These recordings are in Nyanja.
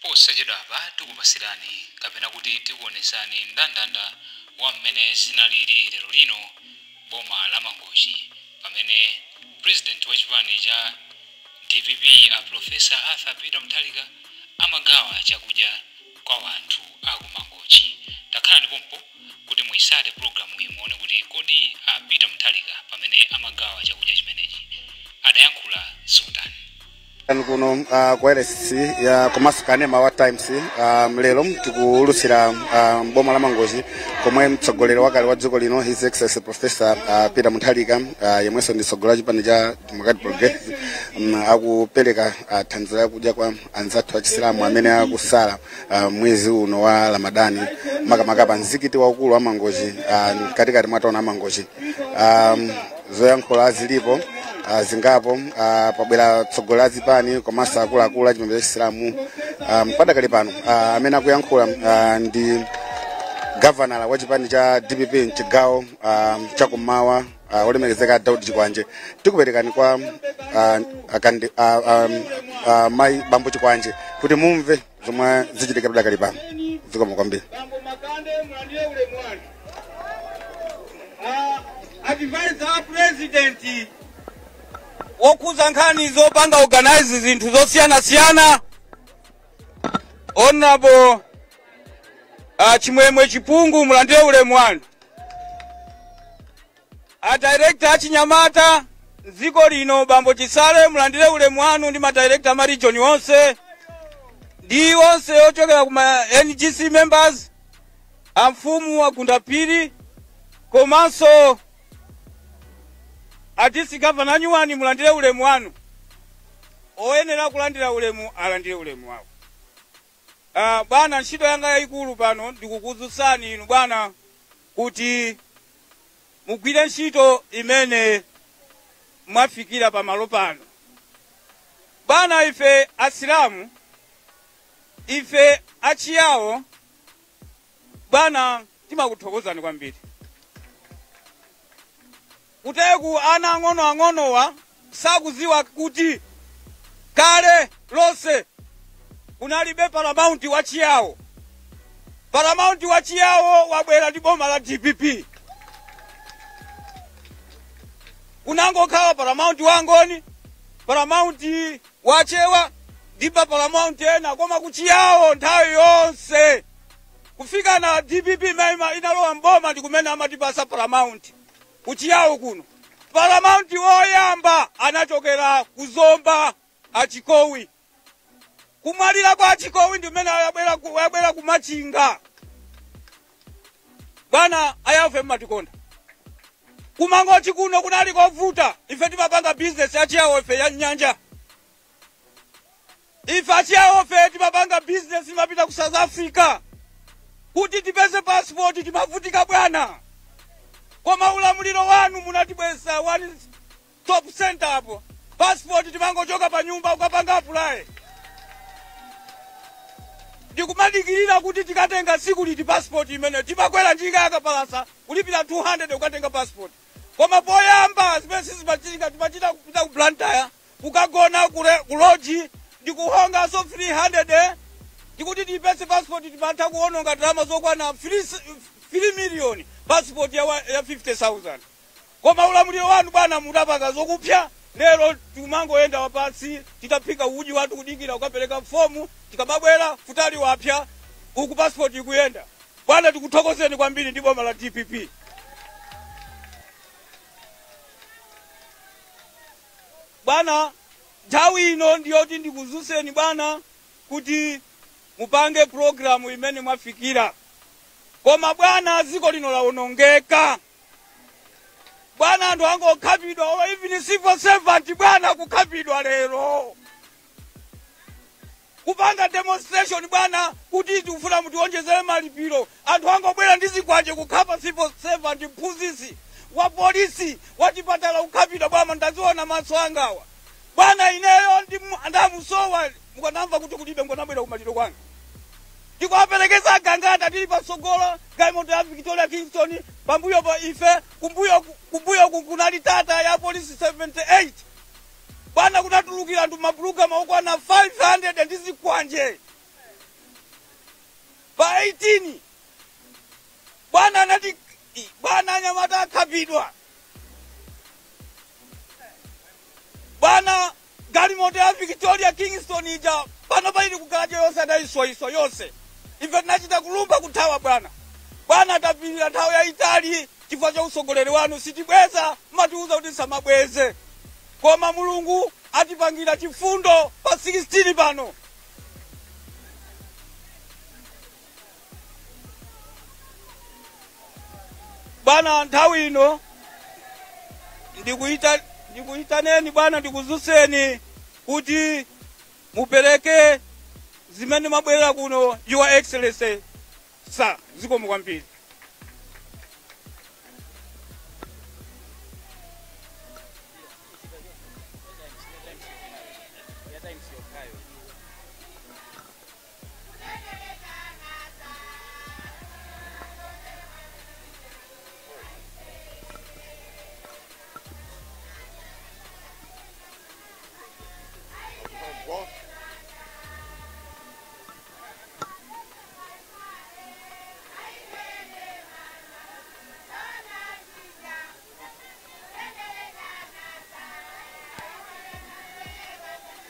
Posachedwapa tikupasirani kapena kuti tikuonesani mndandanda wa mmene zinalili lero lino boma la Mangochi, pamene president wa chipani cha DPP a Professor Arthur Peter Mutharika amagawa chakudya kwa wanthu aku Mangochi. Takhalani pompo kuti muyisate programu iyi, muone kuti kodi a Peter Mutharika pamene amagawa chakudya chimenechi adayankhula zotani. Kuno ku LSC ya komanso kanema wa Times, lero tikuulutsira boma la Mangochi komwe mtsogoleri wakale wa dziko lino, His Excellency Professor Peter Mutharika, yemwenso ndi mtsogoleri wa chipani cha Democratic Progressive, akupereka thandizo lakudya kwa anzathu achisilamu amene akusala mwezi uno wa Ramadani, makamaka pa mzikiti waukulu wa Mangochi, mkatikati mwa tauni ya Mangochi. Zoyankhula zilipo zingapo. Pabwera tsogoleri a zipani komanso akuluakulu a chipembedzo cha Chisilamu. Padakali pano amene akuyankhula ndi gavanala wa chipani cha DPP mchigawo chakummawa, olemekezeka Daud Chikwanje. Tikuperekani kwa akandi, mai bambo Chikwanje kuti mumve zomwe zichitika padakali pano. Zikomo kwambiri. Bambo Makande, mulandire ulemu wanu. Advisor president wokhuza nkhani zopanga organize zinthu zosiyanasiyana, Honorable Chimwemwe Chipungu, mulandire ulemu wanu. A director achinyamata dziko lino, bambo Chisale, mulandire ulemu wanu ndi ma director ama region onse ndi onse ochokera kuma NGC members, amfumu agundapiri komanso a district governor anyuwani, mulandire ulemu wanu. Oyenera kulandira ulemu alandire ulemu wawo. Bwana, ntchito yanga yayikulu pano ndikukuzusani inu bwana kuti mugwire ntchito imene mwafikira pamalo pano. Bwana, ife asilamu, ife achiyawo, bwana, timakuthokozani kwambiri. Kuteku ana ang'onoang'onowa sakuziwa kuti kale lonse kunalibe paramount wa Chiyawo. Paramount wa Chiyawo wabwera ndi boma la DPP. Kunangokhala paramount wa Ngoni, paramount wa Chewa ndipo paramount ena, koma kuchiyawo nthawi yonse kufika na DPP imene inalowa mboma ndi kumene amatipasa paramount kuchiyawo kuno. Paramount woyamba anachokera kuzomba, Achikowi. Kumwalira kwa Achikowi ndi kumene ayabwera kumachinga. Bwana, ayafe mmatikonda. Kumangochi kuno kunali kovuta. Ife timapanga business yachiyawo ife ya nyanja. Ife achiyawo ife timapanga business, timapita ku South Africa kuti tipeze passport, timavutika bwana. Koma ulamuliro wanu munatibwesa one stop center apo. Passport timangochoka pa nyumba ukapanga apply, ndikumadikirira kuti tikatenga siku liti passport imene. Timakwera njinga yakapalasa kulipira 200 ukatenga passport. Koma poyamba zimene sizimachitika, timachita kupita ku Blantyre kukagona ku lodge ndikuhonganso 300 ndikuti tipese passport. Timatha kuononga ndalama zokwana 3 million passport ya 50,000. Koma ulamuliro wanu bwana mudapanga zokupya. Lero timangoyenda wapansi titaphika uji watu kudikira ukapereka fomu, tikamabwera futali wapya uku, passport ikuyenda. Bwana, tikuthokozeni kwambiri ndi boma la DPP. Bwana, nthawi ino ndiyoti ndikuzuseni bwana kuti mupange programu imene mwafikira. Koma bwana, dziko lino lawonongeka bwana, anthu angokhapidwa, or even civil servant bwana kukhapidwa lero kupanga demonstration bwana kuti tikufuna mutiwonjezere malipiro. Anthu angobwera ndi zikwanje kukhapa civil servant, mphunzitsi, wa polisi, wa chipatala kukhapidwa bwana. Ndaziona maso angawa bwana. Ineyo ndamusowa. Mukanamva kuti kulibe, mukanabwera kumaliro kwanga. Ndikuwaperekeza agangata tili patsogolo, galimoto ya Victoria Kingston pambuyo pa ife, kumbuyo kunali Tata ya polisi 78 bwana. Kunatulukira anthu mabuluga maokwana 500 ndi zikwanje. Pa 18 bwana anati, bwana, anyamata akhapidwa bwana. Galimoto ya Victoria Kingston ija pano paili kugalaja yonse adayiswaiswa yonse. Ife tinachita kulumba kuthawa bwana. Bwana, tapirira nthawi yayitali chifukwa cha usogoleri wanu. Sitibweza, matiuza kuti samabweze, koma Mulungu atipangira chifundo pa 16 pano. Bwana, nthawi ino ndikuita ndikuitaneni bwana, ndikuzuseni kuti mupereke zimene mabwerera kuno, Your Excellency sir. Zikomo kwambiri.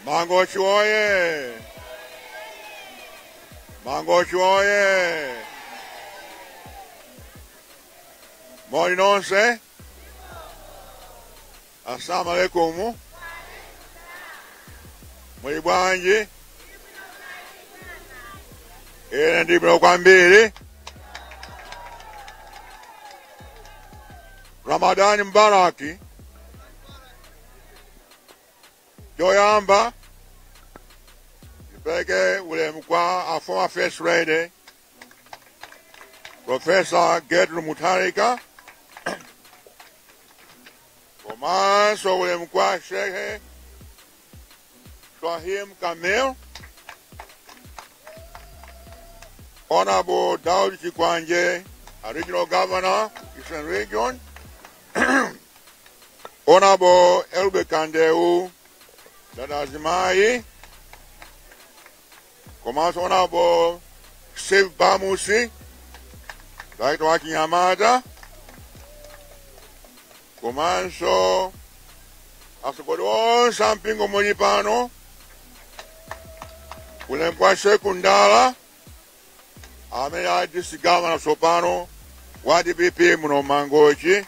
Mangochi oye! Mangochi oye! Moni nonse? Assalamu alaikum. Muli bwanji? Ine ndibwino kwambiri. Ramadani Mbaraki. Choyamba ndipeleke ulemu kwa our former First Lady, Professor Gertrude Mutharika, komanso ulemu kwa Sheikh Swahim Kamil, Honorable Daud Chikwanje, a Regional Governor, Eastern Region, Honorable Elbe Kandeu, Dada Azimai, komanso Honorable Steve Bamusi, Director wa Kinyamata, komanso atsogoleri onse ampingo muli pano, ulemu kwa Sheikh Ndala amene ali District Governor tsopano wa DPP muno Mangochi,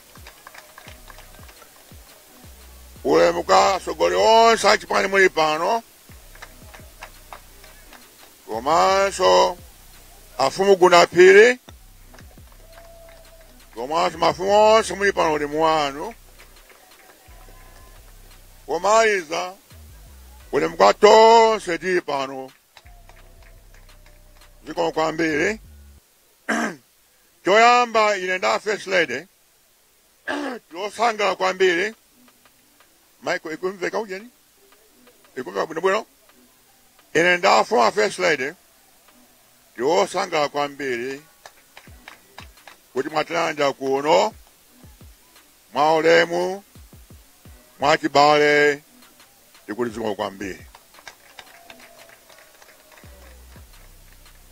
ulemu kwa atsogoleri onse achipani muli pano, komanso afumu Gunapiri, komanso mafumu onse muli pano, ulemu wanu. Pomaliza, ulemu kwa tonse tili pano. Zikomo kwambiri. Choyamba, ine nda First Lady tiosangala kwambiri. Michael, ikumveka ujeni? Ikumveka bwinobwino? Ine nda former First Lady tiosangala kwambiri kuti mwatilanja kuno mwaulemu, mwachibale. Tikuti zikomo kwambiri.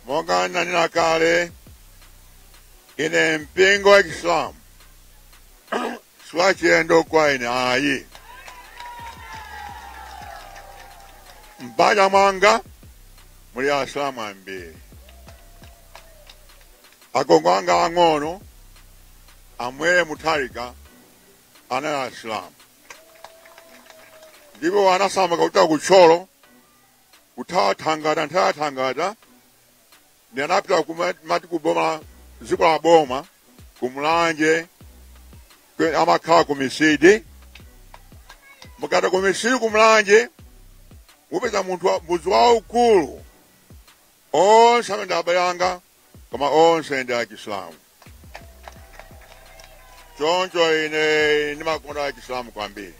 Monga nanena kale, ine mpingo wa Kiislamu siwachilendo kwa ine ayi. M'banja mwanga muli Asilamu ambiri. Agogo anga ang'ono amwere Mutharika anali Asilamu, ndipo anasamuka kuchoka kuThyolo kuthawa thangata. Nthawi ya thangata ndi anapita mati kuboma, dziko la boma kuMulanje, amakhala ku Misidi. Mukati ku Misidi kuMulanje mupeza munthu mudzi waukulu, onse amene ndi abale anga, koma onse ndi Achisilamu. Choncho ine ndimakonda Achisilamu kwambiri.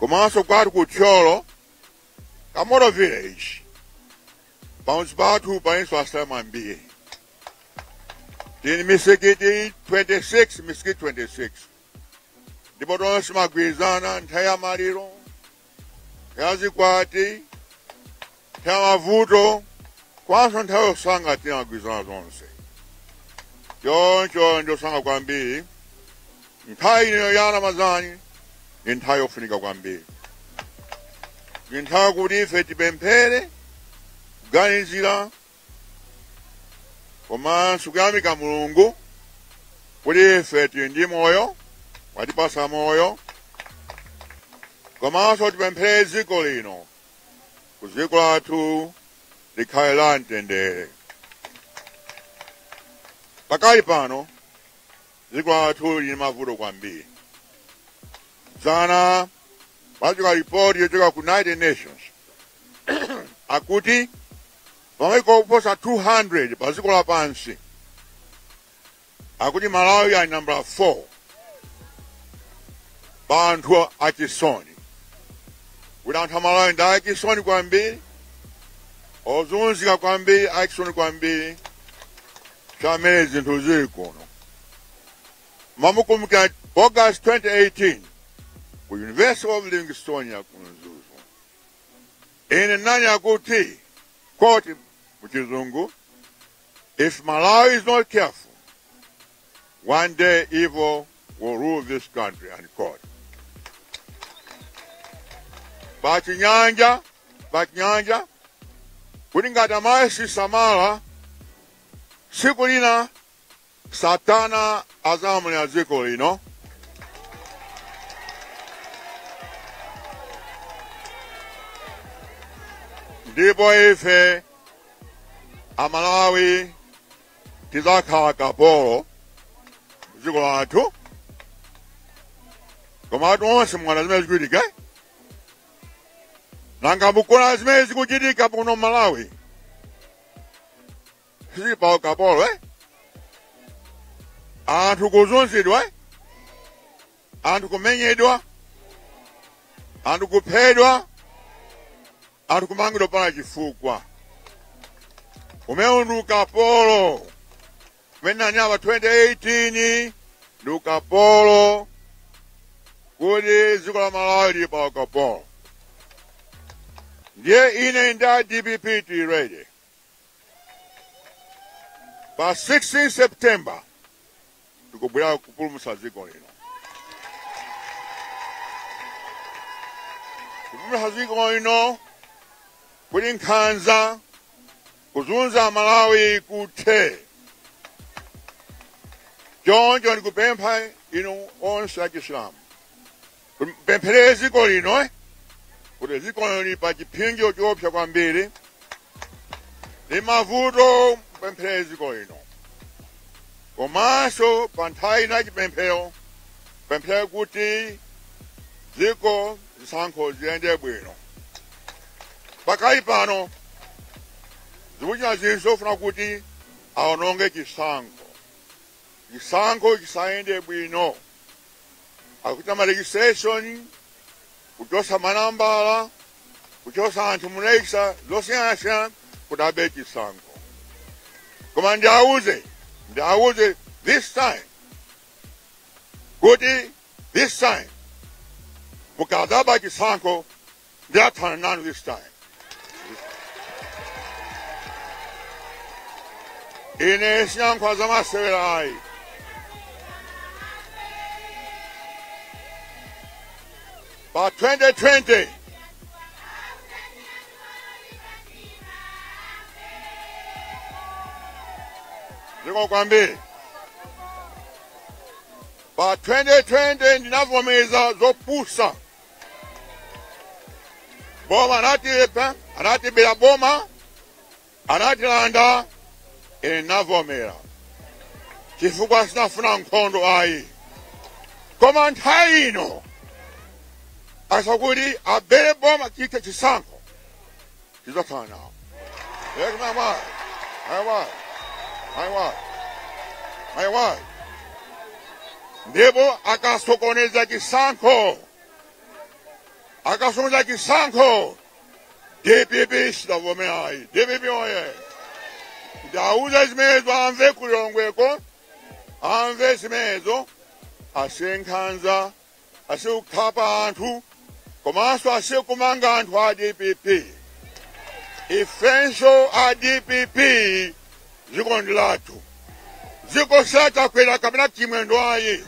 Komanso kwathu kuThyolo, Kamoto Village, pamudzi pathu palinso Asilamu ambiri. Tini misikiti 26, misikiti 26, ndipo tonse timagwirizana nthawi ya maliro, nthawi ya zikwati, nthawi ya mavuto. Kwanso nthawi yosankha tinagwirizana zonse. Choncho ndiosankha kwambiri. Nthawi ino ya Ramadhani ni nthawi yofunika kwambiri. Ni nthawi kuti ife tipemphere, kuganizira, komanso kuyamika Mulungu kuti ife tili ndi moyo, watipasa moyo, komanso tipemphere dziko lino, ku dziko lathu likhale la mtendere. Pakali pano dziko lathu lili mavuto kwambiri. Dzana pachoka ripoti yochoka ku United Nations akuti pamaiko kuposa 200 pa dziko lapansi, akuti Malawi ali nambala 4 pa anthu achisoni, kuti anthu amalawi ndi achisoni kwambiri, ozunzika kwambiri, achisoni kwambiri chamene zinthu zili kuno. Mamukumbukira August 2018 ku University of Livingstonia ku Mzuzu, ine nani akuti, quote muchizungu, "If Malawi is not careful, one day evil will rule this country," unquote. Pachinyanja kuti ngati Amalawi sisamala, tsiku lina Satana azalamulira dziko lino. Ndipo ife Amalawi tidzakhala kapolo dziko lathu. Koma atu onse mwana zimene zikuchitika, eh? Nanga mukuona zimene zikuchitika kuno Malawi sili pa ukapolo, eh? Anthu kuzunzidwa, eh? Anthu kumenyedwa, anthu kuphedwa, anthu kumangidwa pana chifukwa. Umewu ndi ukapolo umene nanyapa 2018, ndi ukapolo kuti dziko la Malawi lili pa ukapolo. Ndiye ine nda DPP tili ready. Pa 16 September tikubwera kupulumutsa dziko lino, kupulumutsa dziko lino kuti nkhanza kuzunza Malawi kuthe. Choncho ndikupempha inu onse achisilamu pempherere dziko lino, eh? Kuti dziko lino lili pa chipsinjo choopsa kwambiri ndi mavuto. Pempherere dziko lino, komanso pa nthawi ina chipemphero pempherere kuti dziko zisankho ziyende bwino. Pakali pano zikuchita zinthu zofuna kuti aononge chisankho, chisankho chisayende bwino. Akuita ma registration, kuchosa manambala, kuchosa anthu mu register zosiyanasiyana kuti abe chisankho. Koma ndiauze this time kuti this time mukadzaba chisankho ndiathana nanu this time. Ine siyankhula zamasewera ayi. Pa 2020 ziko kwambiri, pa 2020 ndinavomereza zopusa. Boma anatipa, anatibera boma, anatilanda. Ine ndinavomera chifukwa sinafuna nkhondo ayi. Koma nthawi ino asakuti abere boma chite chisankho, tidzakhala nawo. Ayi, ayi, ndipo akasokoneza chisankho, akasokoneza chisankho, DPP sidavomera ayi. DPP oye! Ndauza zimenezo amve kulilongweko, amve zimenezo, asiye nkhanza, asiye kukhapa anthu, komanso asiye kumanga anthu a DPP. Ifenso a DPP dziko ndi lathu, dziko satakwera kapena Chimwendo ayi.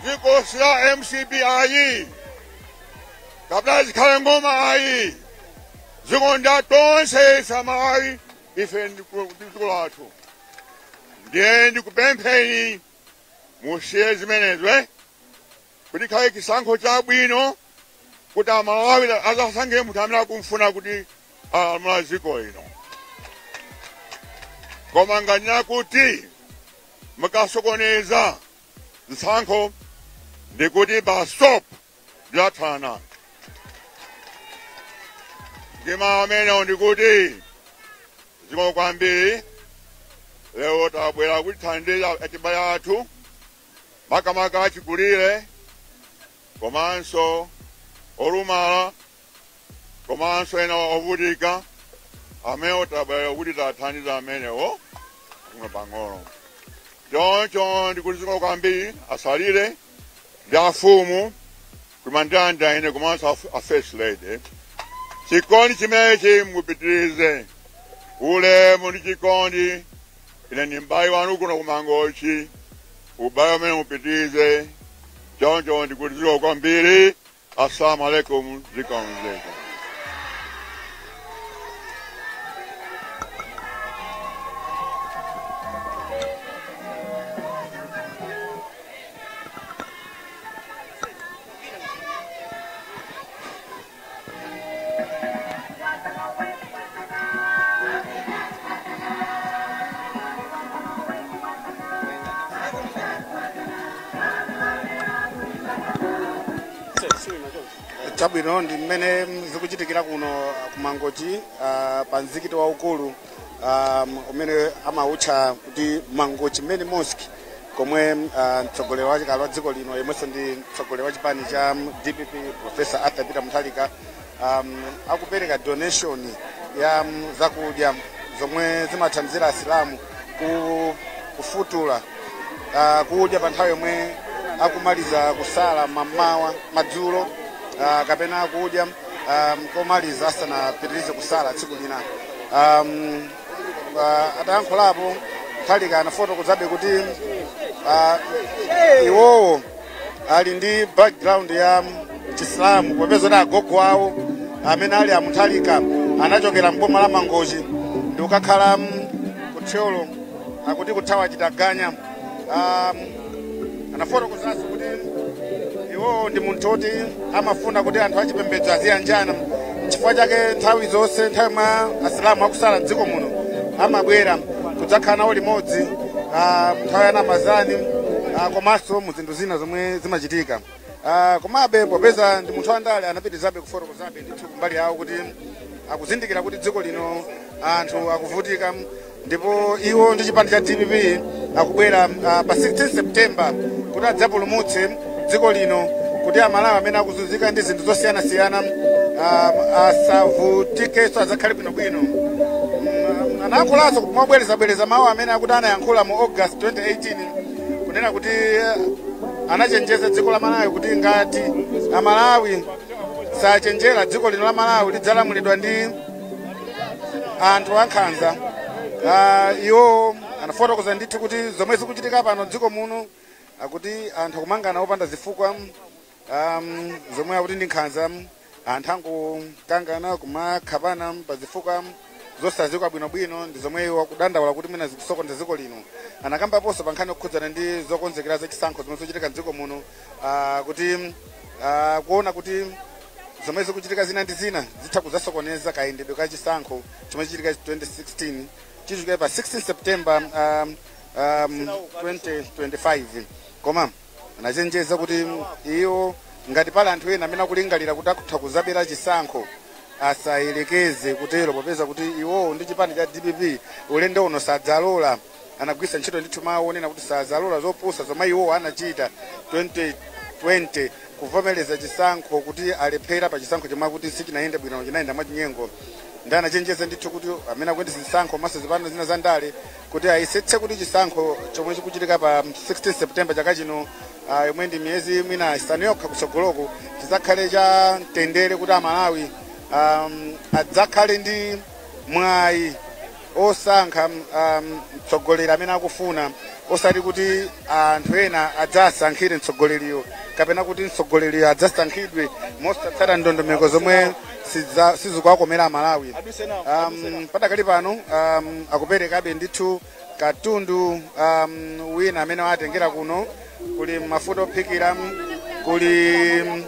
Dziko sila MCP ayi, kapena zikhale ngoma ayi. Dziko ndi tonse samalawi, ife dziko lathu. Ndiye ndikupempheni musiye zimenezo kuti khale chisankho chabwino, kuti Amalawi azasankhe munthu amene akumfuna kuti alamula dziko lino. Koma nganena kuti mukasokoneza zisankho, ndikuti basop ndilathana ndima amenewo. Ndikuti zikomo kwambiri. Lero tabwera kutithandiza achibale athu, makamaka achikulire komanso olumala komanso ena ovutika amenewo. Tabwera kuti tathandiza amenewo pang'ono pang'ono. Choncho ndikuti zikomo kwambiri asalire ndi afumu kumandanda ine komanso a First Lady. Chikondi chimenechi mupitirize, ulemu ndi chikondi. Ine ni m'bale wanu kuno kumangochi, ubale umene mupitirize. Choncho ndikuti zikomo kwambiri. Assalamu alaikum. Zikomo zikomo. Chabwino, ndi mmene zikuchitikira kuno kumangochi pa mzikiti waukulu umene amawutcha kuti Mangochi Main Mosque, komwe mtsogoleri wachikale wa dziko lino yemwenso ndi mtsogoleri wa chipani cha DPP, Professor Arthur Peter Mutharika, akupereka donation ya zakudya zomwe zimathandizira Asilamu kufutula, kudya pa nthawi yomwe akumaliza kusala mammawa, madzulo, kapena kudya komaliza asanapitirize kusala tsiku lina. Atayankhulapo Mutharika anafotokozabe kuti iwowo ali ndi background ya Chisilamu, popeza kuti agogo awo amene ali amuthalika anachokera mboma la Mangochi ndi kukakhala kuthyolo, akuti kuthawa chitaganya. Anafotokozanso kuti iwowo ndi munthu woti amafuna kuti anthu achipembedzo aziyanjana, chifukwa chake nthawi zonse nthawi mwa Asilamu akusala mdziko muno amabwera kudzakhala nawo limodzi nthawi ya Ramazani, komanso mu zinthu zina zomwe zimachitika. Komabe popeza ndi munthu wandale, anapitirizabe kufotokozabe ndithu kumbali yawo kuti akuzindikira kuti dziko lino anthu akuvutika, ndipo iwo ndi chipani cha DPP akubwera pa 16 September kuti adzapulumutse dziko lino, kuti Amalawi amene akuzunzika ndi zinthu zosiyanasiyana asavutikenso, adzakhale bwinobwino. Anayankhulanso mobwerezabwereza mawu amene akuti anayankhula mu August 2018, kunena kuti anachenjeza dziko la Malawi kuti ngati Amalawi sachenjera, dziko lino la Malawi lidzalamulidwa ndi anthu ankhanza. Iwo anafotokoza ndithu kuti zomwe zikuchitika pano dziko muno, akuti anthu akumangana opanda zifukwa, zomwe akuti ndi nkhanza, anthu angokangana kumakhapana pa zifukwa zosadziwika bwinobwino, ndi zomwe iwo akudandaula kuti mwina zikusokoneza dziko lino. Anakambaponso pa nkhani yokhudzana ndi zokonzekera zachisankho zomwe zochitika mdziko muno, kuti kuona kuti zomwe zikuchitika zina ndi zina zitha kudzasokoneza kayendedwe ka chisankho chomwe chichitika 2016, chichitika pa 16 September 2025. Koma anachenjeza kuti iwo ngati pali anthu ena amene akulingalira kuti akutha kuzabera chisankho, asayelekeze kutero, popeza kuti iwowo ndi chipani cha DPP ulendo uno sadzalola. Anagwiritsa ntchito ndithu mawu onena kuti sadzalola zopusa zomwe iwowo anachita 2020, kuvomereza chisankho kuti alephera pa chisankho chomwe akuti sichinayende bwino, chinayenda mwachinyengo. Ndi anachenjeza ndithu kuti amene akuyendetsa zisankho maso zipani zina za ndale kuti ayesetse kuti chisankho chomwe chikuchitika pa 16 September chaka chino Yomwe ndi miyezi mwina 5 yokha kutsogoloko, chidzakhale cha mtendere kuti Amalawi adzakhale ndi mwayi osankha mtsogoleri amene akufuna, osati kuti anthu ena adzasankhire mtsogoleriyo kapena kuti mtsogoleriyo adzasankhidwe mosatsata ndondomeko zomwe sizikuwakomera Amalawi. Padakali pano akuperekabe ndithu katundu wina amene watengera kuno. Kuli mafuta ophikira, kuli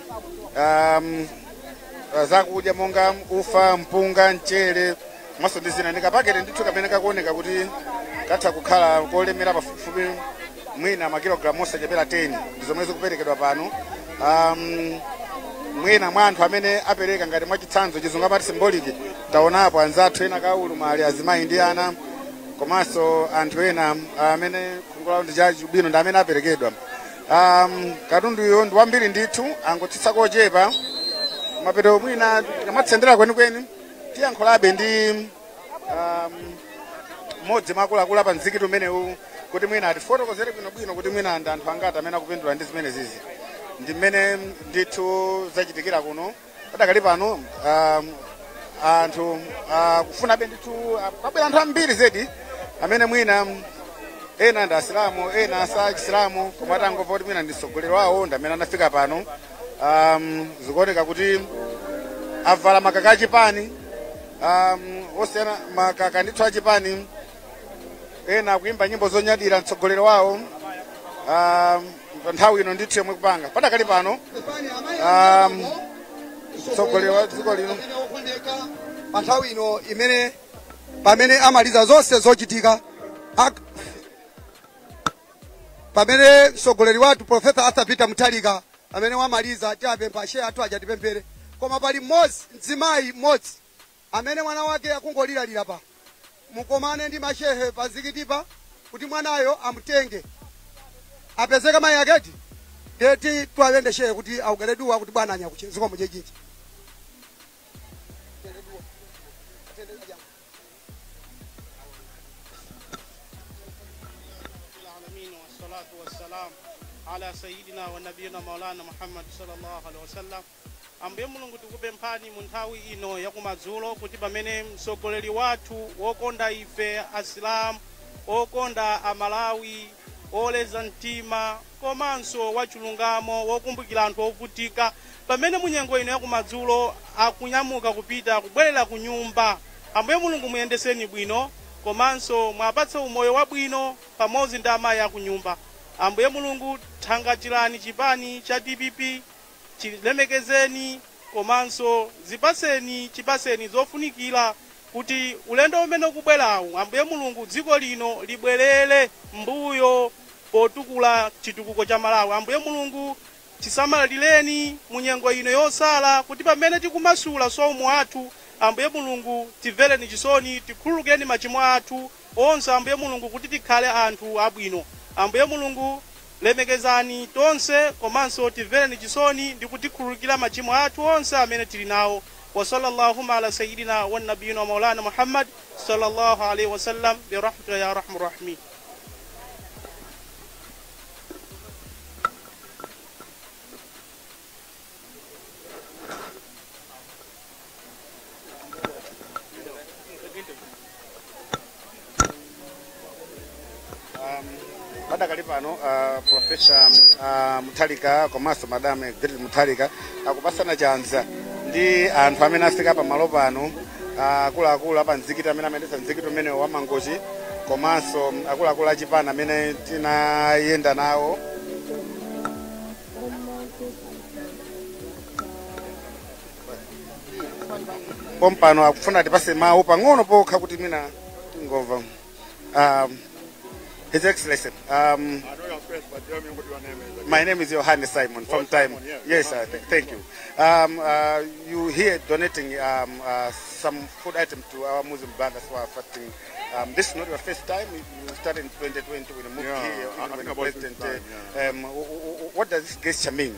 zakudya monga ufa, mpunga, mchere maso ndi zina. Ndikapakete ndithu kamene kakuoneka kuti katha kukhala kolemera pafupifupi mwina makilogalamu osachepera 10, ndi zomwe zikuperekedwa pano. Mwina mwa anthu amene apereka, ngati mwachitsanzo chizungu amati symbolic, taonapo anzathu ena kaulumali, azimayi ndi ana, komanso anthu ena amene khungu lawo ndi chachubino ndi amene aperekedwa. Katunduyo ndi wambiri ndithu, angotsitsa kochepa mapeto. Mwina tikamatsendera kwenikweni tiyankhulabe ndi mmodzi mwa akuluakulu apa mzikiti umenewu kuti mwina atifotokozere bwinobwino kuti mwina ndi anthu angati amene akupindula ndi zimene zizi, ndi mmene ndithu zachitikira kuno. Padakali pano anthu akufunabe ndithu, pabwera anthu ambiri zedi amene mwina ena ndi Asilamu, ena sa Chisilamu, koma atangomva kuti mwina ndi mtsogoleri wawo ndi amene anafika pano. Zikuoneka kuti avala makaka achipani osiyana, makaka ndithu achipani, ena akuimba nyimbo zonyadira mtsogoleri wawo pa nthawi ino ndithu yomwe kupanga padakali pano mtsogoleri wa dziko lino. Pa nthawi ino imene pamene amaliza zonse zochitika, pamene mtsogoleri wathu Professor Arthur Peter Mutharika amene wamaliza, tiapempha ashehe athu aja tipemphere. Koma pali mmodzi, mzimayi mmodzi amene mwana wake akungoliralira pa mukomane ndi mashehe pa zikitipa kuti mwanayo amutenge apezeka mayi aketi ndeti twawende shehe kuti aukere duwa kuti bwana anyakuche zikomo chechinji. العالمين، والصلاة والسلام على سيدنا ونبينا مولانا محمد صلى الله عليه وسلم. Ambuye Mulungu, tikupemphani mu nthawi ino yakumadzulo kuti pamene mtsogoleri wathu wokonda ife Asilamu, okonda Amalawi, oleza mtima komanso wachilungamo, wokumbukira anthu ovutika, pamene munyengo ino yakumadzulo akunyamuka kupita kubwerera ku nyumba, Ambuye Mulungu, muyendeseni bwino komanso mwapatse umoyo wabwino pamodzi ndi amayi akunyumba. Ambuye Mulungu, thangatirani chipani cha DPP, chilemekezeni komanso zipaseni, chipaseni zofunikira kuti ulendo umene ukubwerawu, Ambuye Mulungu, dziko lino libwerere mbuyo potukula chitukuko cha Malawi. Ambuye Mulungu, tisamalireni mu nyengo ino yosala kuti pamene tikumasula somu athu, Ambuye Mulungu, timvereni chisoni, tikhululukireni machimo athu onse, Ambuye Mulungu, kuti tikhale anthu abwino. Ambuye Mulungu, lemekezani tonse komanso timvereni chisoni ndi kutikhululukira machimo athu onse amene tili nawo. وصلى اللهم على سيدنا والنبينا ومولانا محمد صلى الله عليه وسلم برحمتك يا ارحم الراحمين. Padakali pano Professor Mutharika komanso Madame Gertrude Mutharika akupasana chanza ndi anthu amene afika pamalo pano, akuluakulu apa mzikiti amene amayendetsa mzikiti umene wa Mangochi, komanso akuluakulu achipani amene tinayenda nawo. Pompano akufuna tipase mawu pang'ono pokha kuti mina tingomva. His Excellency, I know your face, but tell me what your name is. My name is Johannes Simon from Oh, Time. Simon, yeah. Yes, sir. Thank you. You here donating some food items to our Muslim brothers who are fasting. This is not your first time. You started in 2020 when you moved Yeah, here, I even when think the about president. this time, yeah. What does this gesture mean?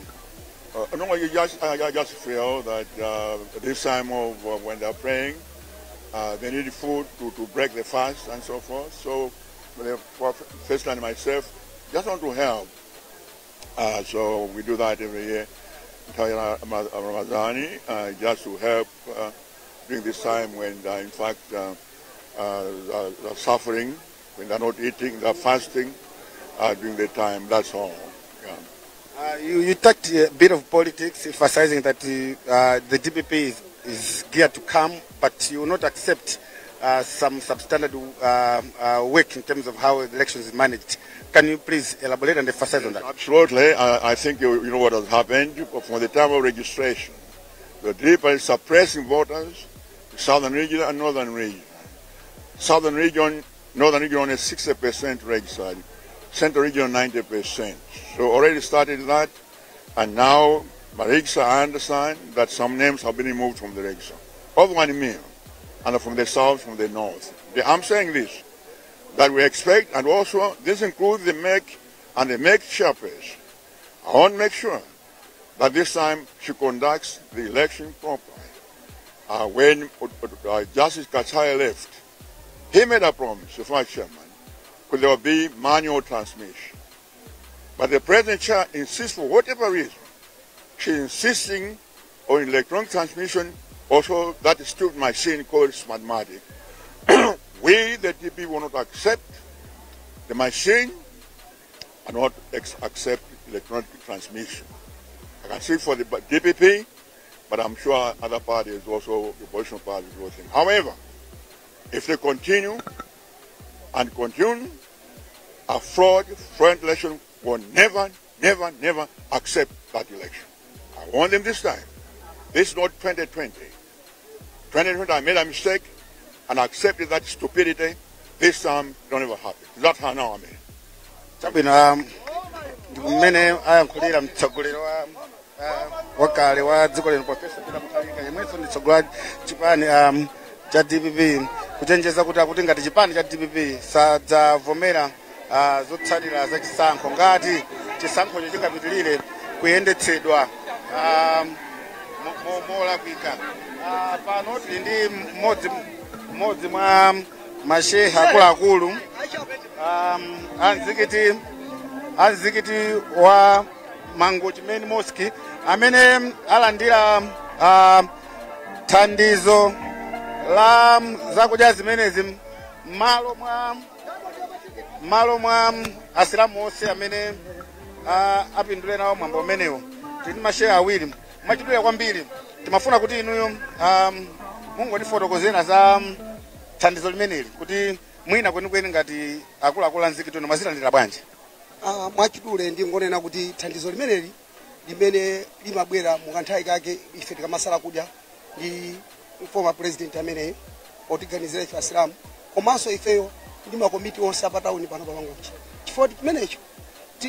No, you just, I just feel that this time of when they're praying, they need food to break the fast and so forth. So, the first and myself just want to help. So we do that every year, nthawi ya Ramadhani, just to help during this time when, in fact, they're suffering, when they're not eating, they're fasting during the time. That's all. Yeah. You talked a bit of politics, emphasizing that the DPP is geared to come, but you will not accept some substandard work in terms of how elections is managed. Can you please elaborate and emphasize on that? Absolutely. I think you know what has happened. From the time of registration, the DPP is suppressing voters, southern region and northern region. Southern region, northern region only 60% registered, central region 90%. So already started that, and now Mariksa, I understand that some names have been removed from the register, of 1 million, and from the south, from the north. I'm saying this, that we expect, and also this includes the MEC and the MEC chairperson. I want to make sure that this time she conducts the election properly. When Justice Kataya left, he made a promise, the vice chairman, could there be manual transmission. But the present chair insists, for whatever reason, she's insisting on electronic transmission, also that stupid machine called Smartmatic. We, the DP, will not accept the machine and not accept electronic transmission. I can speak for the DPP, but I'm sure other parties also, the opposition parties will think. However, if they continue and continue, a fraud election will never, never, never accept that election. I warn them this time. This is not 2020. 2020, I made a mistake and accepted that stupidity. This time, don't ever happen. That's how now I mean. Chabwino, mmene ayankhulira mtsogoleri wa wakale wa dziko lino, Professor Peter Mutharika, yemwenso ndi mtsogoleri wa chipani cha DPP, kuchenjeza kuti akuti ngati chipani cha DPP sadzavomera zotsatira za chisankho ngati chisankhocho chingapitilire kuyendetsedwa molakwika. Pano tili ndi mmodzi mwa masheha akuluakulu anzikiti wa Mangochi Main Mosque amene alandira thandizo la zakudya zimenezi m'malo mwa asilamu onse amene apindule nawo mwambo umenewo. Tili ndi masheha awiri. Mwachidule kwambiri, timafuna kuti inuyo mungotifotokozera za thandizo limeneli, kuti mwina kwenikweni ngati akuluakulu anzikiti uno mwazilandira bwanji? Mwachidule ndingonena kuti thandizo limeneli limene limabwera mukanthawi kake ife tikamasala kudya ndi former president ameneyo otiganizira ife asilamu komanso ifeyo ndi makomiti onse apatawuni pano pamangochi, chifukwa chimenecho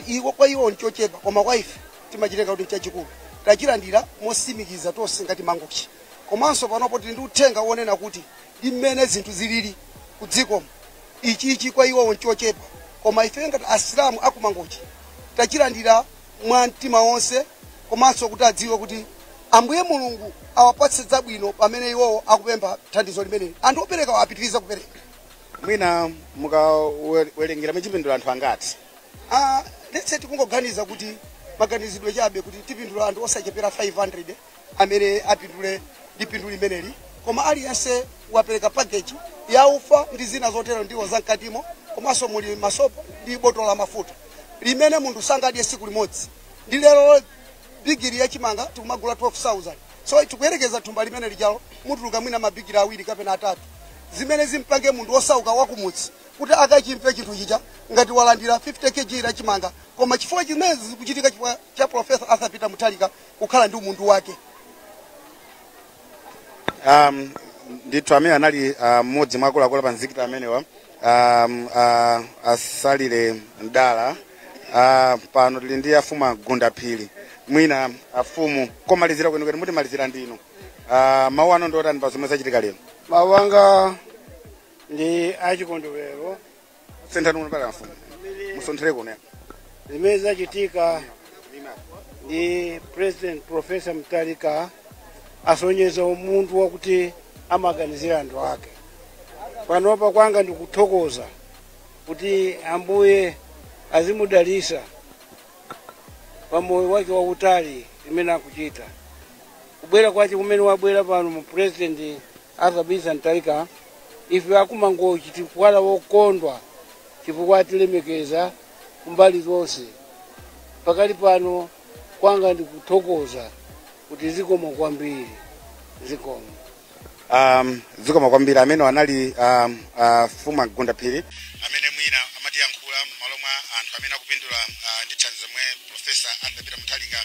iwo kwa iwo nchochepa, koma kwa ife timachitenga kuti nchachikulu. Tachilandira mosimikiza tonse ngati Mangochi, komanso panopo tili ndi uthenga wonena kuti ndi mmene zinthu zilili ku dzikomo, ichichi kwa iwowo nchochepa, koma ife ngati asilamu akumangochi tachilandira mwa mtima wonse, komanso kuti adziwe kuti Ambuye Mulungu awapatse zabwino pamene iwowo akupempha thandizo limeneli. Anthu opereka apitiriza kupereka. Mwina mukawerengera, muchipindula anthu angati? Let's say tikungoganiza kuti maganizidwe chabe kuti tipindula anthu osachepera 500 amene apindule ndi phindu limeneli, koma aliyense wapereka package ya ufa ndi zina zotero, ndiwo zamkatimo, komanso muli masopo ndi botolo la mafuta limene munthu sangadye siku limodzi. Ndi lero bigiri yachimanga tikumagula 12,000, so tikuyerekeza thumba limene lijalo mutuluka mwina mabigiri awiri kapena atatu, zimene zimpange munthu osauka wakumudzi kuti akachimve chinthu chija ngati walandira 50 kg la chimanga. Koma chifukwa chimene zikuchitika chifukwa cha Professor Arthur Peter Mutharika kukhala ndi umunthu wake. Ndithu amene anali mmodzi mwa akuluakulu pa mzikiti amenewa, asalire mdala. Pano tili ndi afumu Agunda Phiri. Mwina afumu, komalizira kwenikweni mutimalizira ndinu, mawu ano ndiotani pa zomwe zachitika lero? Mawu anga ndi achikondwerero. Senthani kuno pala, afumu, musonthere kuno. Zimene zachitika ndi President Professor Mutharika asonyeza umunthu wakuti amaganizira anthu ake. Panopa kwanga ndikuthokoza kuti Ambuye azimudalisa. Pa moyo wake wautali imene akuchita, kubwera kwace kumene wabwera pano mu President Arthur Peter Mutharika, ife akumangochi tikukhala wokondwa chifukwa atilemekeza kumbali zonse. Pakali pano kwanga ndikuthokoza kuti zikomo kwambiri, zikomo. Zikomo kwambiri. Amene anali mfumu Mgunda Phiri amene mwina amatiyankhula m'malo mwa anthu amene akupindula ndi thandizo zomwe Professor Arthur Peter Mutharika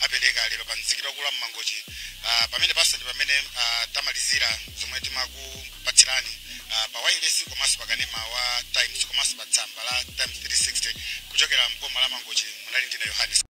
apereka lero pa mzikiti wakulu wa Mmangochi. Pamene pasa ndi pamene tamalizira zomwe timakupatsirani pa wireless komanso pa kanema wa Times komanso pa tsamba la Times 360 kuchokera mboma la Mangochi. Munali ndine Yohanes.